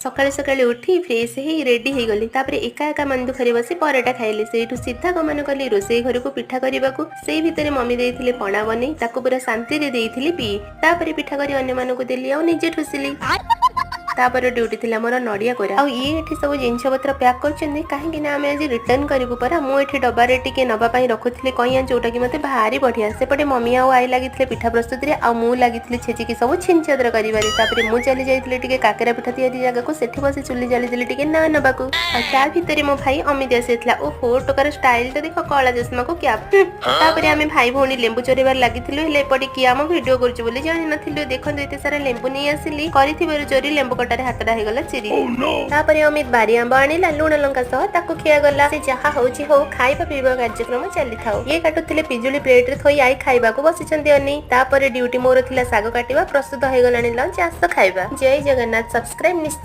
ସକାଳୁ ସକାଳୁ ଉଠି ଫ୍ରେଶ୍ ହେଇ ରେଡି ହେଇଗଲି। ତାପରେ ଏକା ଏକା ମନ ଦୁଃଖରେ ବସି ପରଟା ଖାଇଲି। ସେଇଠୁ ସିଧା ଗମନ କଲି ରୋଷେଇ ଘରକୁ ପିଠା କରିବାକୁ। ସେଇ ଭିତରେ ମମି ଦେଇଥିଲେ ପଣା ବନେଇ, ତାକୁ ପୁରା ଶାନ୍ତିରେ ଦେଇଥିଲି ପିଇ। ତାପରେ ପିଠା କରି ଅନ୍ୟମାନଙ୍କୁ ଦେଲି ଆଉ ନିଜେ ଠୁସିଲି। ତାପରେ ଡ୍ୟୁଟି ଥିଲା ମୋର ନଡ଼ିଆ କୋରା। ଆଉ ଇଏ ଏଠି ସବୁ ଜିନିଷ ପତ୍ର ପ୍ୟାକ୍ କରୁଛନ୍ତି, କାହିଁକି ନା ଆମେ ଆଜି ରିଟର୍ନ କରିବୁ ପରା। ମୁଁ ଏଠି ଡବାରେ ଟିକେ ନବା ପାଇଁ ରଖୁଥିଲି କଇଁଆ, ଯୋଉଟା କି ମତେ ଭାରି ବଢିଆ। ସେପଟେ ମମି ଆଉ ଆଈ ଲାଗିଥିଲେ ପିଠା ପ୍ରସ୍ତୁତିରେ ଆଉ ମୁଁ ଲାଗିଥିଲି ଛେଚିକି ସବୁ ଛିନଛତ୍ର କରିବାରେ। ତାପରେ ମୁଁ ଚାଲି ଯାଇଥିଲି ଟିକେ କାକେରା ପିଠା ତିଆରି ଜାଗାକୁ। ସେଠି ବସି ଚୁଲି ଜାଳିଦେଲି ଟିକେ ନା ନବାକୁ। ଆଉ ତା ଭିତରେ ମୋ ଭାଇ ଅମିତ ଆସିଯାଇଥିଲା। ଓ ହୋ, ଟୋକାର ଷ୍ଟାଇଲ ତ ଦେଖ, କଳା ଚଷମାକୁ କ୍ୟାପ୍। ତାପରେ ଆମେ ଭାଇ ଭଉଣୀ ଲେମ୍ବୁ ଚୋରେଇବାରେ ଲାଗିଥିଲୁ। ହେଲେ ଏପଟେ କିଏ ଆମ ଭିଡିଓ କରୁଛୁ ବୋଲି ଜାଣିନଥିଲୁ। ଦେଖନ୍ତୁ, ଏତେ ସାରା ଲେମ୍ବୁ ନେଇ ଆସିଲି। କରିଥିବାରୁ ଚୋରି, ଲେମ୍ବୁ କଟାରେ ହାତଟା ହେଇଗଲା ଚିରି। ତାପରେ ଅମିତ ବାରି ଆମ୍ବ ଆଣିଲା, ଲୁଣ ଲଙ୍କା ସହ ତାକୁ ଖିଆଗଲା। ସେ ଯାହା ହଉଛି ହଉ, ଖାଇବା ପିଇବା କାର୍ଯ୍ୟକ୍ରମ ଚାଲିଥାଉ। ଇଏ କାଟୁଥିଲେ ପିଜୁଳି, ପ୍ଲେଟରେ ଥୋଇ I ଖାଇବାକୁ ବସିଛନ୍ତି ଅନେଇ। ତାପରେ ଡ୍ୟୁଟି ମୋର ଥିଲା ଶାଗ କାଟିବା। ପ୍ରସ୍ତୁତ ହେଇଗଲାଣି ଲଞ୍ଚ, ଆସ ଖାଇବା। ଜୟ ଜଗନ୍ନାଥ। ସବସ୍କ୍ରାଇବ ନିଶ୍ଚୟ।